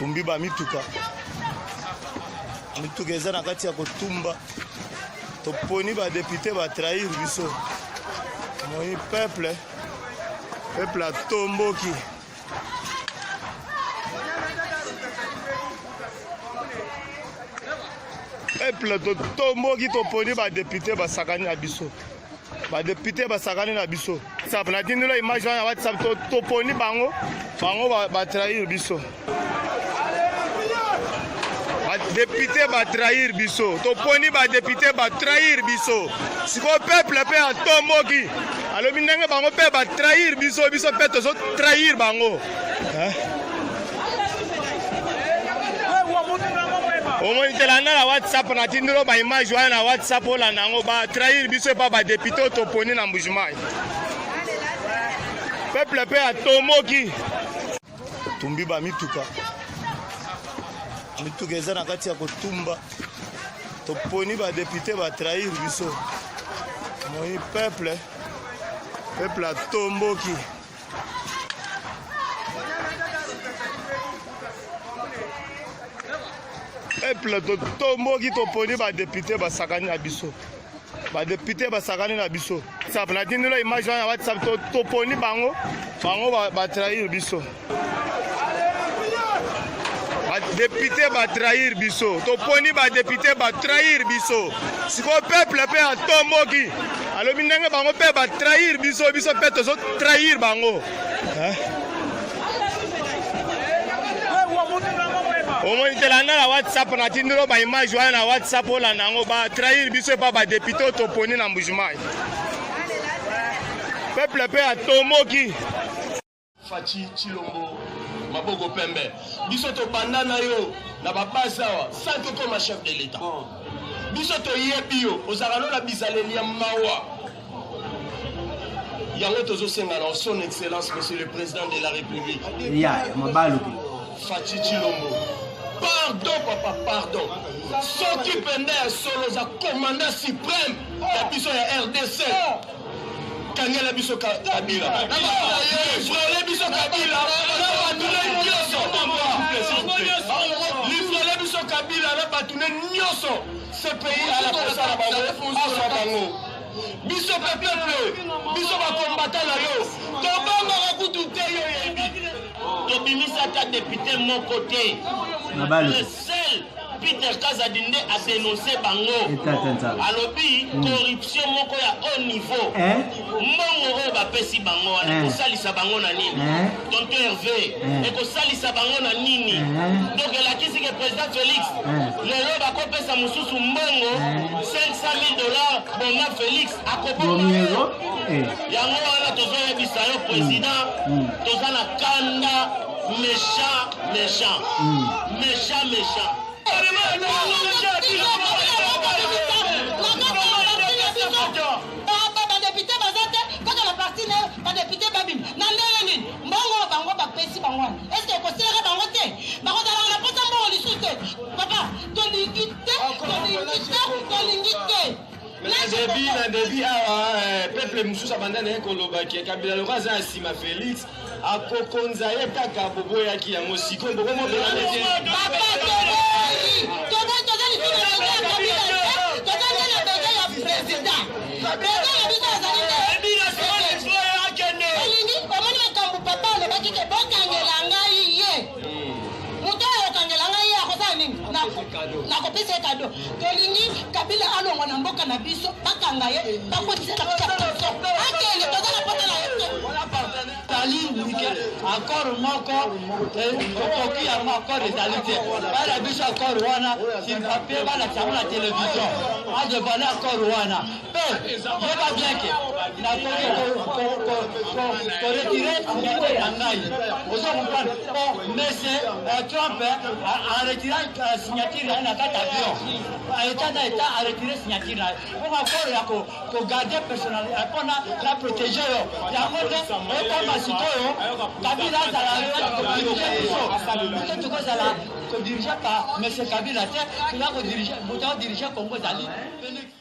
Tumbi ba mituka. Mituka eza na kati ya kotumba. Toponi ba député ba trahir biso. Moi peuple peuple atomboki. Peuple totomboki toponi ba député basakani na biso. Ba député basakani na biso. WhatsApp natindela image wana ya WhatsApp toponi bango bango ba trahir biso. Ba député ba trahir biso. Toponi ba député ba trahir biso. Sikoyo peuple mpe atomboki. Alobi ndenge bango mpe ba trahir biso biso mpe tozo trahir bango. Omoni te landa na WhatsApp natindelo ba image wana na WhatsApp olanda yango ba trahir biso epa ba député oyo toponi na Mbujimayi. Peuple mpe atomboki. Tumbi ba mituka. Mituka eza na kati ya kotumba. Toponi ba député ba trahir biso. Moi peuple peuple atomboki. Peuple totomboki toponi ba député basakani na biso. Ba député basakani na biso. WhatsApp natindelo image wana ya WhatsApp toponi bango bango ba trahir biso. Ba député ba trahir biso. Toponi ba député ba trahir biso. Sikoyo peuple mpe atomboki. Alobi ndenge bango mpe ba trahir biso biso mpe tozo trahir bango. Omoni te landa na WhatsApp natindelo ba image wana na WhatsApp olanda yango ba trahir biso epa ba député oyo toponi na Mbujimayi. Peuple mpe atomboki. Fatshi Tshilombo maboko pembe biso tobanda na yo na ba base awa sans que okoma chef de l'etat biso toyebi yo ozalaka no na bizaleli ya mawa yango tozosenga na son excellence monsieur le président de la république ya ya mabaluki Fatshi Tshilombo pardon papa pardon soki mpenza ya solo oza commandant suprême ya biso ya rdc kangela biso kabila livrele biso kabila na bato ne nyonso livrele biso kabila na bato ne nyonso cpi ala posa na bango azwa bango biso pe peuple biso bakombata na yo tobangaka kutu te yo yebi tobimisi ata depute moko te le seul Peter Kazadi nde a denonce bango alobi corruption moko ya haut niveau mbongo oyo bapesi bango wana ekosalisa bango na nini tonton Hervé ekosalisa bango na nini donc elakisi ke président Félix lelo bakopesa mosusu mbongo 500 000 dollars bonga Félix akobonga yango wana tozoyebisa yo président toza na kanda méchant méchant méchant méchant badepute baza te kaka na parti na badepute babima na ndenge nini mbongo oyo bango bapesi bango wana eske ekosilaka bango te bakozalaka na mposa mbongo lisusu te papa tolingi te tolingi te tolingi te Na debut na debut awa peuple mosusu abanda na ye koloba ke Kabila lokola aza na nsima Felix akokonza ye kaka boboyaki yango sikoyo bokomobela nete papa toboyi toboyi toza lisusu na besoin ya Kabila te toza nde na besoin ya président président na biso azali nde olingi omoni makambo papa alobaki ke bokangela ngai ye moto oyo okangela ngai ye akosala nini nakopesa ye kado tolingi Kabila alongwa na mboka na biso bakanga ye bakotisa na prison akende toza na pota na ye te ezali mike accord moko tokoki yango accord ezali te bana biso accord wana sur papier balakisa yango na télévision adevale accord wana mpe yeba bien ke nakoki koretire signature na ngai ozo comprendre po monsieur Trump aretira signature na ye na kati avion etat na etat aretire signature na ye mpo accord ya kogarde personnel mpona na protege yo yango nde ekoma sikoyo Kabila azala kodirige biso biso tokozala kodirige pa monsieur Kabila te toza kodirige moto akodirige Congo ezali Felix.